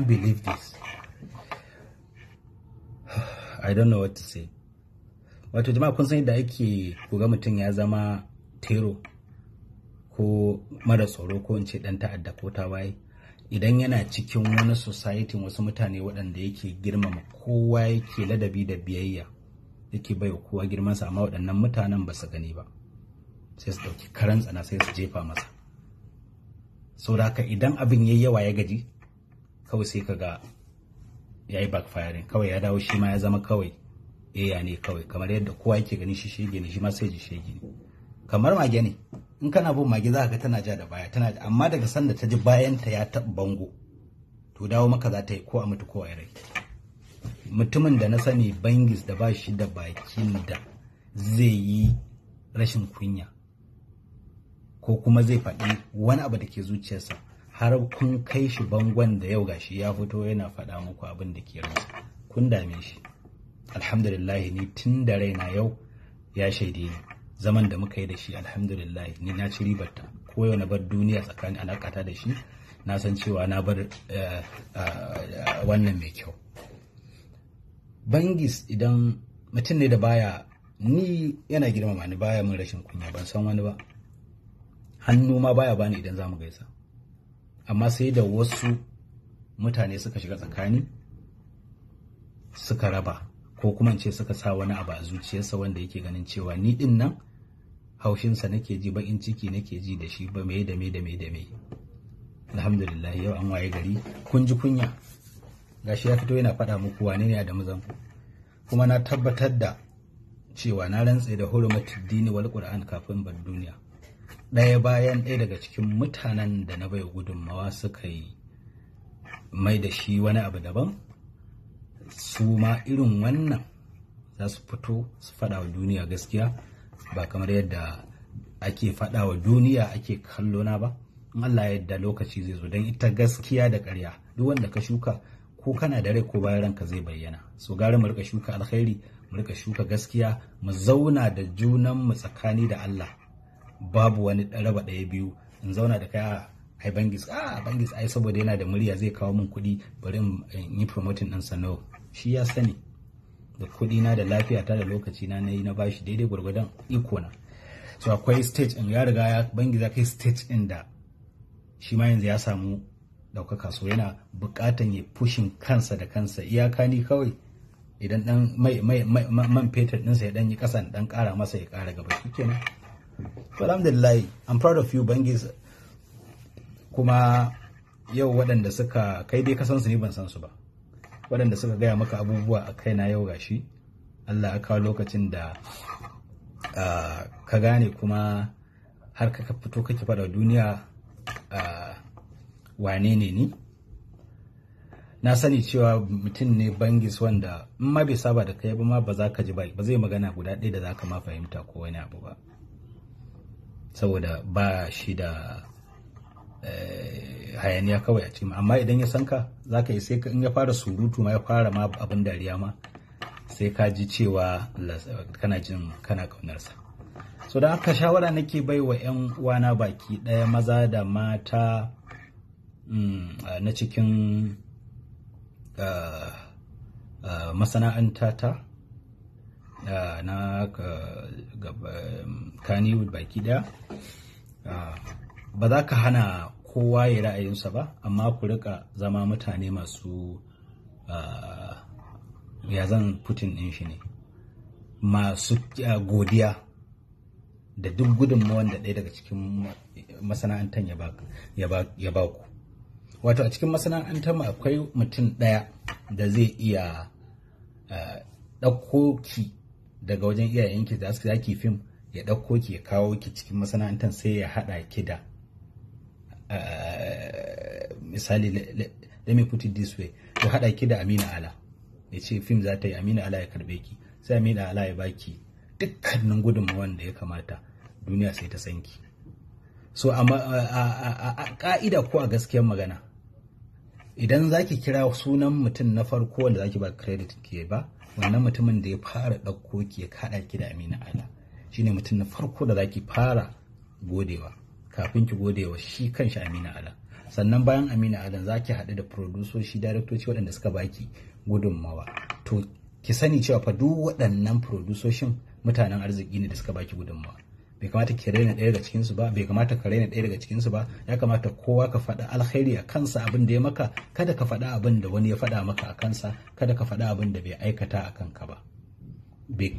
Can't believe this. I don't know what to say. Wato jama'a, kun san yadda ake kuga mutum ya zama terror ko mara tsoro, ko in ce dan ta'adda ko tawaye, idan yana cikin wani society, wasu mutane waɗanda yake girmama kowa, yake ladabi da biyayya, yake bai kowa girmansa, amma waɗannan mutanen ba su gani ba, sai su ɗauki karan tsana sai su jefa masa. Saboda haka idan abin yayi yawa ya gaji, kawai sai ka ga ya yi backfiring, kawai ya dawo shi ma ya zama kawai eya ne kawai, kamar yadda kowa yake gani shi shege ne, shi ma sai ji shege ne. Kamar mage ne, in kana bin mage za ka ga tana ja da baya tana, amma daga sanda ta ji bayanta ya taɓa bango, to dawo maka za ta yi, ko a mutu ko a rai. Mutumin da na sani, Bangis, da ba shi da bakin da zai yi rashin kunya ko kuma zai faɗi wani abu da ke zuciyarsa, har kun kai shi bangon da yau gashi ya fito yana faɗa muku abin da ke ransa, kun dame shi. Alhamdulillah, ni tun da raina yau ya shaide ni, zaman da muka yi da shi, alhamdulillah, ni na ci ribarta. Ko yau na bar duniya, tsakanin alakata da shi, na san cewa na bar wannan mai kyau. Bangis idan mutum ne da baya, ni yana girmama ni, baya min rashin kunya, ban san wani ba, hannu ma baya bani idan za mu gaisa, amma sai da wasu mutane suka shiga tsakani suka raba, ko kuma ce suka sa wani abu a zuciyarsa wanda yake ganin cewa ni din nan haushinsa nake ji, bakin ciki nake ji da shi, ba me da me da me da me. Alhamdulillah, yau an waye gari kun ji kunya, gashi ya fito yana faɗa muku wane ne Adamu Zango. Kuma na tabbatar da cewa, na rantse da hurumat dini wal Qur'an, kafin bar duniya, ɗaya bayan ɗaya daga cikin mutanen da na bai gudunmawa suka yi mai da shi wani abu daban, su ma irin wannan za su fito su faɗa wa duniya gaskiya, ba kamar yadda ake faɗa wa duniya ake kallo na ba. In Allah ya yarda, lokaci zai zo, don ita gaskiya da ƙarya, duk wanda ka shuka, ko kana da rai ko bayan ranka, zai bayyana. So gara mu rika shuka alkhairi, mu rika shuka gaskiya, mu zauna da junan mu tsakani da Allah, babu wani raba ɗaya biyu. In zauna da kai, ai Bangis, a Bangis ai saboda yana da murya zai kawo min kuɗi, bari in yi promoting ɗin sa. No, shi ya sani da kuɗi na da lafiya ta da lokaci na nayi na bashi daidai gwargwadon iko na. So akwai stage in ya riga ya Bangis ya kai stage ɗin da shi ma yanzu ya samu ɗaukaka, so yana buƙatan ya pushing kansa da kansa. Iyaka ni kawai idan dan mai mai man fetur ɗinsa ya dan yi ƙasa, dan ƙara masa, ya ƙara gaba, shikenan. So alhamdulillah, I'm proud of you, Bangis. Kuma yau waɗanda suka kai dai kasan su, ni ban san su ba, waɗanda suka gaya maka abubuwa a kaina, yau gashi Allah ya kawo lokacin da ka gane, kuma har ka fito kake faɗa duniya wane ne ni. Na sani cewa mutum ne Bangis wanda in ma bai saba da kai ba ma, ba za ka ji ba, ba zai magana guda ɗaya da za ka ma fahimta ko wani abu ba, saboda ba shi da hayaniya kawai a cikin. Amma idan ya san ka, za ka yi sai in ya fara surutu ma, ya fara ma abin dariya ma, sai ka ji cewa kana jin kana kaunarsa. So da haka shawara nake bai wa 'yan uwana baki ɗaya, maza da mata, na cikin masana'anta ta na Kannywood baki ɗaya, ba za ka hana kowa ya ra'ayinsa ba, amma ku rika zama mutane masu, ya zan putting ɗin shi ne, masu godiya da duk gudunmawar da ɗaya daga cikin masana'antar ya ba ku. Wato a cikin masana'antar mu akwai mutum ɗaya da zai iya ɗauko ki daga wajen iyayenki da su ki fim, ya ɗauko ki ya kawo ki cikin masana'antar, sai ya haɗa ki da, misali, let me put it this way, ya haɗa ki da Aminu Ala, ya ce fim za ta yi, Aminu Ala ya karɓe ki, sai Aminu Ala ya baki dukkanin gudunmawan da ya kamata, duniya sai ta san ki. So amma a ka'ida ko a gaskiyar magana, idan zaki kira sunan mutum na farko wanda zaki ba credit ke ba, wannan mutumin da ya fara ɗauko ki ya kaɗa ki da Aminu Ala shine mutum na farko da zaki fara godewa kafin ki godewa shi kanshi Aminu Ala. Sannan bayan Aminu Adam za ki haɗu da produsoshi, daraktoci waɗanda suka baki gudunmawa. To ki sani cewa fa duk waɗannan produsoshin mutanen arziki ne da suka baki gudunmawa. Bai kamata ki raina ɗaya daga cikinsu ba, bai kamata ka raina ɗaya daga cikinsu ba. Ya kamata kowa ka faɗa alkhairi a kansa, abin da ya maka. Kada ka faɗa abin da wani ya faɗa maka a kansa, kada ka faɗa abin da bai aikata a kanka ba,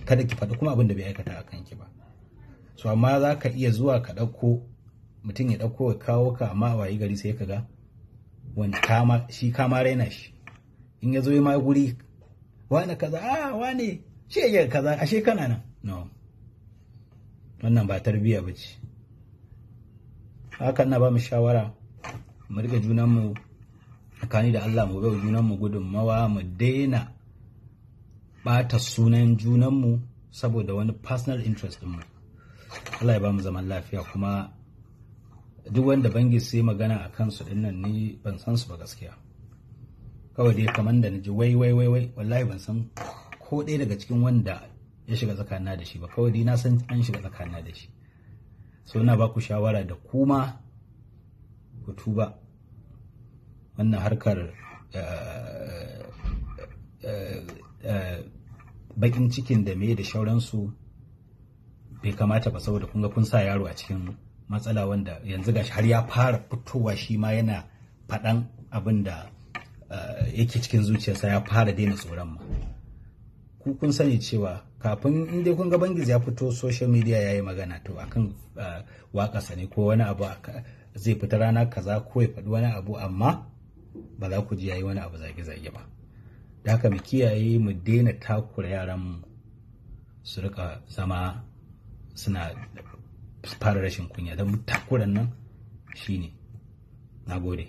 kada ki faɗi kuma abin da bai aikata a kanki ba. So amma za ka iya zuwa ka ɗauko mutum, ya ɗauko ya kawo ka, amma a wayi gari sai ka ga wani kama shi kama raina shi. In ya zo ma guri, wane kaza, a wane shi ya kaza, ashe kana nan. No, wannan ba tarbiyya ba ce. Hakan na ba mu shawara mu riƙe junanmu tsakani da Allah, mu bai junanmu gudunmawa, mu daina ɓata sunan junanmu saboda wani personal interest ɗinmu. Allah ya ba mu zaman lafiya. Kuma duk wanda bangi sai magana a kansu ɗin nan, ni ban san su ba gaskiya. Kawai dai kamar da naji wai wai wai wai, wallahi ban san ko ɗaya daga cikin wanda ya shiga tsakanina da shi ba. Kawai dai na san an shiga tsakanina da shi. So ina ba ku shawara da kuma ku tuba. Wannan harkar bakin cikin da me da shauransu bai kamata ba, saboda kun ga kun sa yaro a cikin matsala, wanda yanzu gashi har ya fara fitowa, shi ma yana faɗan abin da yake cikin zuciyarsa, ya fara daina tsoron ma. Ku kun sani cewa kafin in dai kun ga Bangiz ya fito social media ya yi magana, to akan waƙarsa ne ko wani abu zai fita rana kaza ko ya faɗi wani abu, amma ba za ku ji ya yi wani abu zage-zage ba. Da haka mu kiyaye, mu daina takura yaran su rika zama suna fara rashin kunya, don takuran nan shine. Na gode.